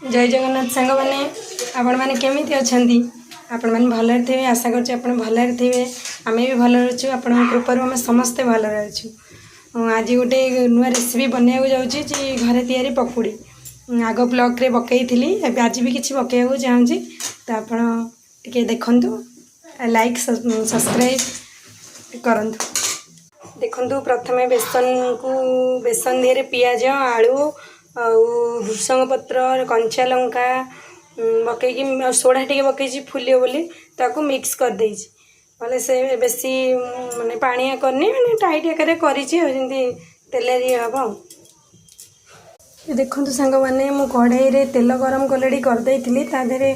ଜୟ ଜଗନ୍ନାଥ ସାଙ୍ଗମାନେ, ଆପଣମାନେ କେମିତି ଅଛନ୍ତି? ଆପଣମାନେ ଭଲରେ ଥିବେ, ଆଶା କରୁଛି ଆପଣ ଭଲରେ ଥିବେ। ଆମେ ବି ଭଲରେ ଅଛୁ। ଆପଣଙ୍କ କୃପାରୁ ଆମେ ସମସ୍ତେ ଭଲରେ ଅଛୁ। ଆଜି ଗୋଟେ ନୂଆ ରେସିପି ବନେଇବାକୁ ଯାଉଛି ଯେ ଘରେ ତିଆରି ପକୁଡ଼ି। ଆଗ ବ୍ଲଗ୍ରେ ପକେଇଥିଲି, ଏବେ ଆଜି ବି କିଛି ପକେଇବାକୁ ଚାହୁଁଛି। ତ ଆପଣ ଟିକେ ଦେଖନ୍ତୁ, ଲାଇକ୍, ସବସ୍କ୍ରାଇବ୍ କରନ୍ତୁ। ଦେଖନ୍ତୁ, ପ୍ରଥମେ ବେସନକୁ, ବେସନ ଦେହରେ ପିଆଜ, ଆଳୁ ଆଉ ଭୃସଙ୍ଗ ପତ୍ର, କଞ୍ଚା ଲଙ୍କା ପକେଇକି ଆଉ ସୋଢ଼ା ଟିକେ ପକେଇଛି ଫୁଲିବ ବୋଲି। ତାକୁ ମିକ୍ସ କରିଦେଇଛି। ନହେଲେ ସେ ବେଶୀ ମାନେ ପାଣିଆ କରିନି, ମାନେ ଟାଇଟ୍ ଆକାରରେ କରିଛି ଆଉ ଯେମିତି ତେଲରେ ଇଏ ହେବ। ଆଉ ଦେଖନ୍ତୁ ସାଙ୍ଗମାନେ, ମୁଁ କଢ଼େଇରେ ତେଲ ଗରମ ଅଲରେଡ଼ି କରିଦେଇଥିଲି। ତା ଦେହରେ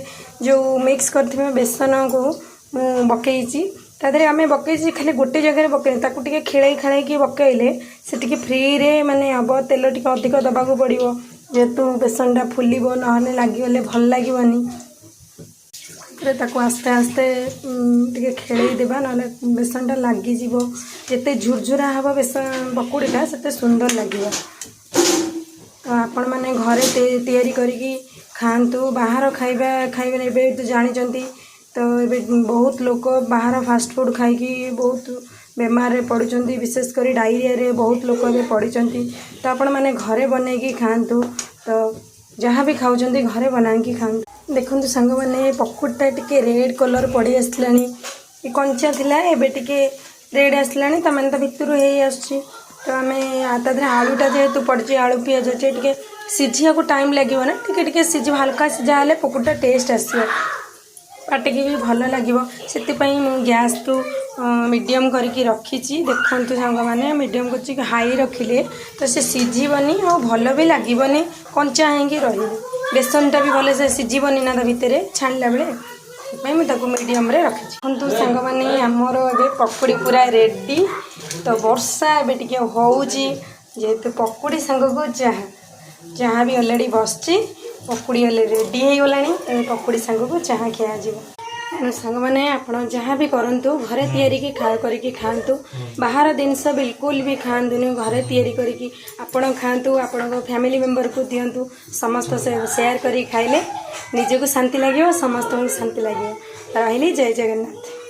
ଯେଉଁ ମିକ୍ସ କରିଥିବା ବେସନକୁ ମୁଁ ପକେଇଛି। ତା ଦେହରେ ଆମେ ପକେଇଛି, ଖାଲି ଗୋଟେ ଜାଗାରେ ପକେଇନି, ତାକୁ ଟିକେ ଖେଳେଇ ଖେଳେଇକି ପକେଇଲେ ସେ ଟିକେ ଫ୍ରିରେ ମାନେ ହେବ। ତେଲ ଟିକେ ଅଧିକ ଦେବାକୁ ପଡ଼ିବ, ଯେହେତୁ ବେସନଟା ଫୁଲିବ, ନହେଲେ ଲାଗିଗଲେ ଭଲ ଲାଗିବନି। ତାପରେ ତାକୁ ଆସ୍ତେ ଆସ୍ତେ ଟିକେ ଖେଳେଇ ଦେବା, ନହେଲେ ବେସନଟା ଲାଗିଯିବ। ଯେତେ ଝୁରଝୁରା ହେବ ବେସନ ପକୁଡ଼ିଟା, ସେତେ ସୁନ୍ଦର ଲାଗିବ। ତ ଆପଣମାନେ ଘରେ ତିଆରି କରିକି ଖାଆନ୍ତୁ, ବାହାର ଖାଇବା ଖାଇବେନି। ଏବେ ତ ଜାଣିଛନ୍ତି ତ, ଏବେ ବହୁତ ଲୋକ ବାହାର ଫାଷ୍ଟଫୁଡ଼୍ ଖାଇକି ବହୁତ ବେମାରରେ ପଡ଼ୁଛନ୍ତି। ବିଶେଷ କରି ଡାଇରିଆରେ ବହୁତ ଲୋକ ଏବେ ପଡ଼ିଛନ୍ତି। ତ ଆପଣମାନେ ଘରେ ବନେଇକି ଖାଆନ୍ତୁ। ତ ଯାହା ବି ଖାଉଛନ୍ତି, ଘରେ ବନାଇକି ଖାଆନ୍ତୁ। ଦେଖନ୍ତୁ ସାଙ୍ଗମାନେ, ପକୁଡ଼ିଟା ଟିକେ ରେଡ଼୍ କଲର୍ ପଡ଼ି ଆସିଲାଣି। ଏ କଞ୍ଚା ଥିଲା, ଏବେ ଟିକେ ରେଡ଼୍ ଆସିଲାଣି, ତା ମାନେ ତା ଭିତରୁ ହେଇ ଆସୁଛି। ତ ଆମେ ତା ଦେହରେ ଆଳୁଟା ଯେହେତୁ ପଡ଼ିଛି, ଆଳୁ ପିଆଜ ଅଛି, ଟିକେ ସିଝିବାକୁ ଟାଇମ୍ ଲାଗିବ ନା। ଟିକେ ଟିକେ ସିଝିବ, ହାଲକା ସିଝା ହେଲେ ପକୁଡ଼ିଟା ଟେଷ୍ଟ ଆସିବ, ପାଟିକି ବି ଭଲ ଲାଗିବ। ସେଥିପାଇଁ ମୁଁ ଗ୍ୟାସ୍କୁ ମିଡ଼ିୟମ୍ କରିକି ରଖିଛି। ଦେଖନ୍ତୁ ସାଙ୍ଗମାନେ, ମିଡ଼ିୟମ୍ କରିଛି। ହାଇ ରଖିଲେ ତ ସେ ସିଝିବନି ଆଉ ଭଲ ବି ଲାଗିବନି, କଞ୍ଚା ହେଇକି ରହିବ। ବେସନଟା ବି ଭଲସେ ସିଝିବନି ନା ତା ଭିତରେ ଛାଣିଲା ବେଳେ। ସେଥିପାଇଁ ମୁଁ ତାକୁ ମିଡ଼ିୟମ୍ରେ ରଖିଛି। ଦେଖନ୍ତୁ ସାଙ୍ଗମାନେ, ଆମର ଏବେ ପକୁଡ଼ି ପୁରା ରେଡ଼ି। ତ ବର୍ଷା ଏବେ ଟିକେ ହେଉଛି ଯେହେତୁ, ପକୁଡ଼ି ସାଙ୍ଗକୁ ଚାହା। ଚାହା ବି ଅଲରେଡ଼ି ବସିଛି, ପକୁଡ଼ି ହେଲେ ରେଡ଼ି ହେଇଗଲାଣି। ଏବେ ପକୁଡ଼ି ସାଙ୍ଗକୁ ଚାହା ଖିଆଯିବ। ତେଣୁ ସାଙ୍ଗମାନେ, ଆପଣ ଯାହା ବି କରନ୍ତୁ, ଘରେ ତିଆରିକି କରିକି ଖାଆନ୍ତୁ। ବାହାର ଜିନିଷ ବିଲକୁଲ ବି ଖାଆନ୍ତୁନି। ଘରେ ତିଆରି କରିକି ଆପଣ ଖାଆନ୍ତୁ, ଆପଣଙ୍କ ଫ୍ୟାମିଲି ମେମ୍ବରକୁ ଦିଅନ୍ତୁ। ସମସ୍ତ ସେୟାର କରିକି ଖାଇଲେ ନିଜକୁ ଶାନ୍ତି ଲାଗିବ, ସମସ୍ତଙ୍କୁ ଶାନ୍ତି ଲାଗିବ। ରହିଲି, ଜୟ ଜଗନ୍ନାଥ।